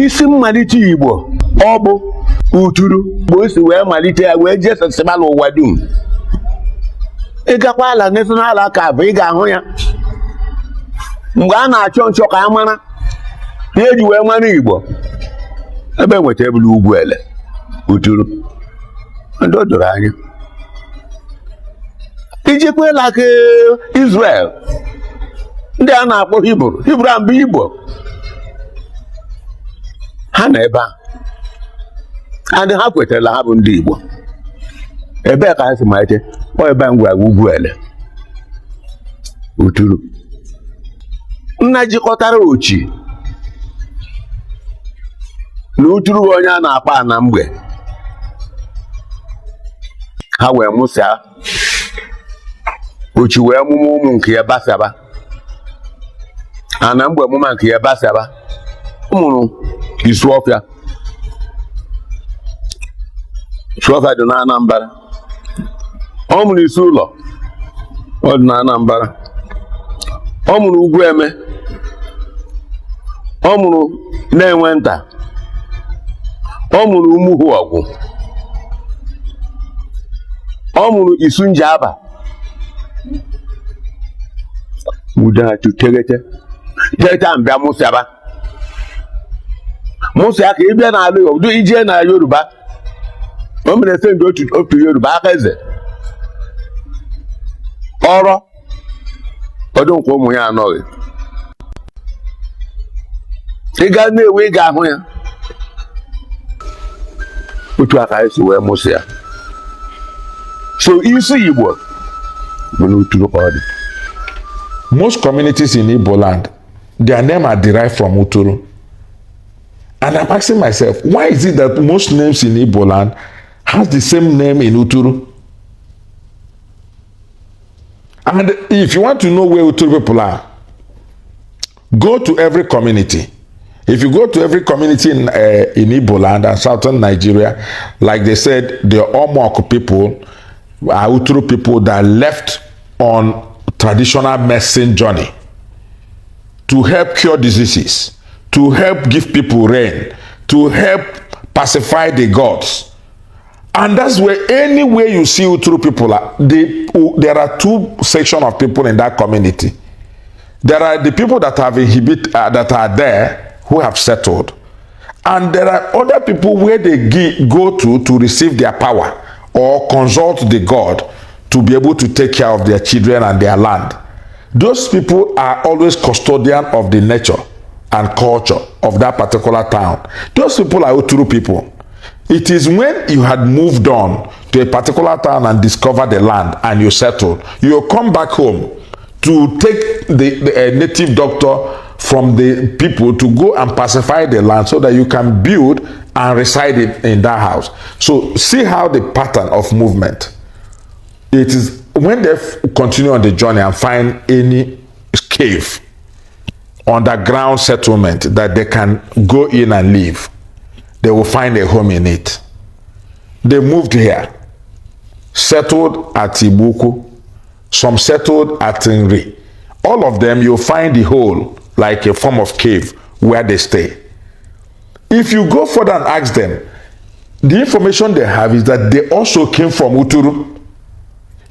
Isi mmalite Igbo ọ bụ Uturu bụ o si wee malite ya wee jesesịbala ụwa dum. Ị gakwa ala National Archive, ị ga-ahụ ya. Mgbe a na-achọ nchọ ka a mara ihe eji wee mara Igbo, ebe enweta ebulu ugwu ele Uturu, ndị o doro anya. Ijekwela aka Israel, ndị a na-akpọ Hibru, Hibru a mbụ Igbo ha nọ ebe a, and ha kwetara ha bụ ndị Igbo. Ebee ka ha si malite? Ọ ebe a ngwa ugwu ele Uturu nna jikọtara Ochi na Uturu bụ onye a na-akpọ ana mgbe ha wee mụsịa Ochi wee mụmụ ụmụ nke ya basaba ana mgbe mụma nke ya basaba mụrụ Isuọfịa. Isuọfịa dị na Anambra. Ọ mụrụ isi ụlọ, ọ dị na Anambra. Ọ mụrụ ugwu eme, ọ mụrụ na-enwe nta, ọ mụrụ umuhu ọgwụ, ọ mụrụ isunjaba udachu teghete teghete mbịa mụsịaba mụsịa ka ị bịa n'ala Igbo ije na Yoruba. O mere send otu Yoruba aka eze ọrọ ọdụ nke ụmụ ya anọghị. Ị gaa na-ewe ị ga-ahụ ya otu aka anyị si wee mụsị ya. So isi Igbo bụ n'Uturu ka ọ dị. Most communities in Igbo land, their name are derived from Uturu. And I'm asking myself, why is it that most names in Igbo land has the same name in Uturu? And if you want to know where Uturu people are, go to every community. If you go to every community in Igbo land and southern Nigeria, like they said, the Omok people are Uturu people that left on traditional medicine journey to help cure diseases, to help give people rain, to help pacify the gods. And that's where anywhere you see Uturu people are, there are two sections of people in that community. There are the people that have inhibit that are there who have settled. And there are other people where they go to receive their power or consult the god to be able to take care of their children and their land. Those people are always custodian of the nature and culture of that particular town. Those people are Uturu people. It is when you had moved on to a particular town and discovered the land and you settled, you come back home to take the native doctor from the people to go and pacify the land so that you can build and reside in that house. So see how the pattern of movement. It is when they continue on the journey and find any cave, underground settlement that they can go in and live, they will find a home in it. They moved here, settled at Ibuku, some settled at Nri. All of them, you'll find the hole like a form of cave where they stay. If you go further and ask them, the information they have is that they also came from Uturu.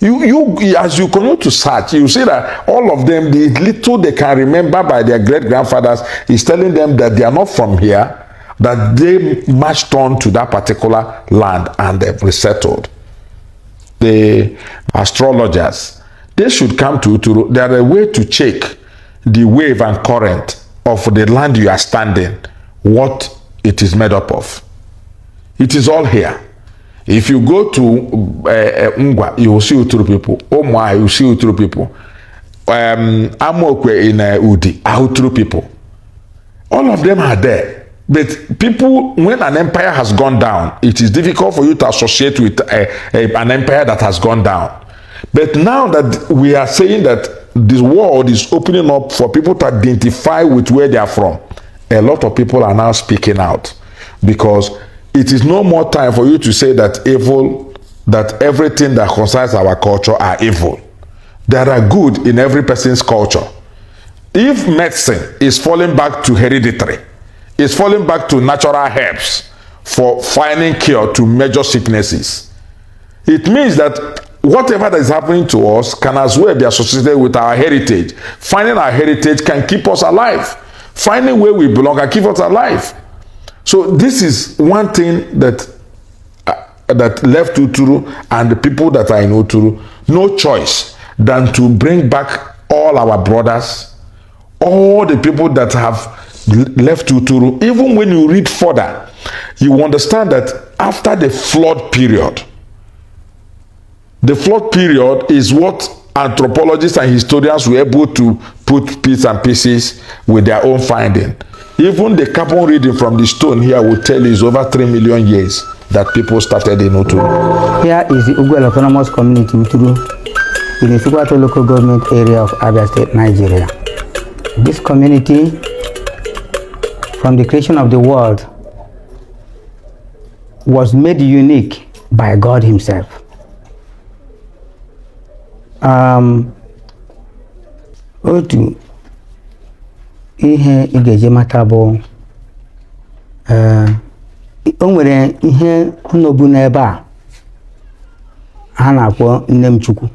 As you continue to search, you see that all of them, the little they can remember by their great-grandfathers is telling them that they are not from here, that they marched on to that particular land and they've resettled. The astrologers, they should come to Uturu. There are a way to check the wave and current of the land you are standing, what it is made up of. It is all here. If you go to Ngwa, you will see Uturu people. Omwa, you will see Uturu people. Amokwe in Udi are Uturu people. All of them are there. But people, when an empire has gone down, it is difficult for you to associate with an empire that has gone down. But now that we are saying that this world is opening up for people to identify with where they are from, a lot of people are now speaking out, because it is no more time for you to say that evil, that everything that concerns our culture are evil. There are good in every person's culture. If medicine is falling back to hereditary, is falling back to natural herbs for finding cure to major sicknesses. It means that whatever that is happening to us can as well be associated with our heritage. Finding our heritage can keep us alive. Finding where we belong can keep us alive. So this is one thing that left Uturu and the people that are in Uturu no choice than to bring back all our brothers, all the people that have left Uturu. Even when you read further, you understand that after the flood period is what anthropologists and historians were able to put bits and pieces with their own finding. Even the carbon reading from the stone here will tell you it's over 3 million years that people started in Uturu. Here is the Ugwuele Autonomous Community, Uturu, in the Isuikwuato local government area of Abia State, Nigeria. This community, from the creation of the world, was made unique by God Himself. Otu ihe ị ga-eji mata bụ o nwere ihe nọbu n'ebe a ha na-akpọ nne m Chukwu.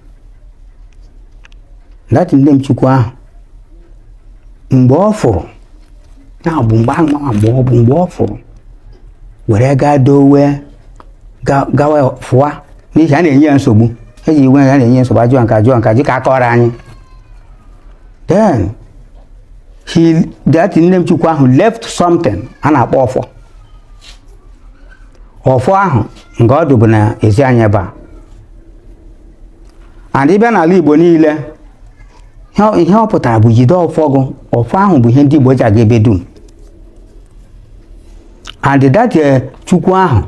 That nne m Chukwu ahụ, mgbe ọ fụrụ ya bụ mgbe ahụ, mgbe ọ bụ mgbe ọ fụrụ were gaa dowe gawa fụwa, n'ihi a na-enye ya nsogbu, eji iwe ya na-enye nsogbu, ajụọ nke ajụọ nke ajụ ka a kọrọ anyị. Then he, that nne m Chukwu ahụ, left something a na-akpọ ọfọ. Ọfọ ahụ nke ọ dụbụ na ezi anyị ebe a. And ịbịa n'ala Igbo niile, ihe ọ pụtara bụ jide ọfọ gụ. Ọfọ ahụ bụ ihe ndị Igbo ji aga ebe dum. And that Chukwu ahụ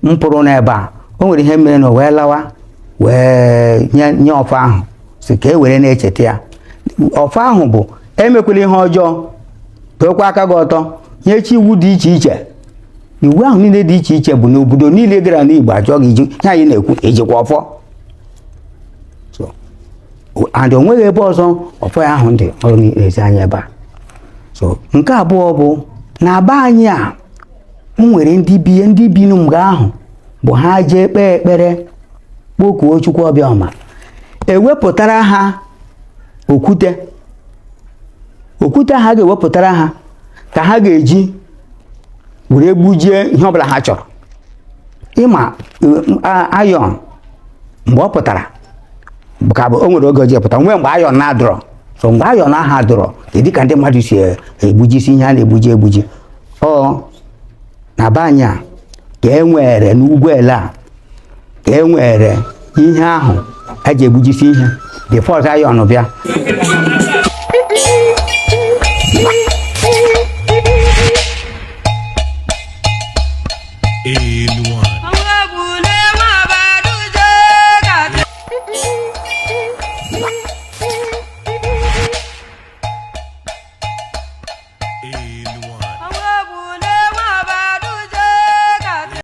m pụrụ n'ebe a, o nwere ihe mere na o wee lawa wee nye ọfọ ahụ, si ka e were na-echeta ya. Ọfọ ahụ bụ emekwela ihe ọjọọ, dokwa aka gị ọtọ, nyechi iwu dị iche iche. Iwu ahụ niile dị iche iche bụ na obodo niile gara n'Igbo ajụọ gị iji ihe anyị na-ekwu, ejikwa ọfọ. So and o nweghị ebe ọzọ ọfọ ya ahụ dị ọrụ n'ezi anya ebe a. So nke abụọ bụ na be anyị a, o nwere ndị bi mgbe ahụ bụ ha jee kpee ekpere, kpokuo Chukwu Ọbịaọma, ewepụtara ha okwute. Okwute ha ga-ewepụtara ha ka ha ga-eji were gbujie ihe ọbụla ha chọrọ. Ịma iron mgbe ọ pụtara bụ ka bụ o nwere oge o ji pụta nwee mgbe iron na-adọrọ. So mgbe iron ahụ adọrọ, kedu ka ndị mmadụ si egbujisi ihe a na-egbuji egbuji? Ọ na be anyị a ka e nwere n'Ugwuele a ka e nwere ihe ahụ eji egbujisi ihe the first iron bịa. Elu.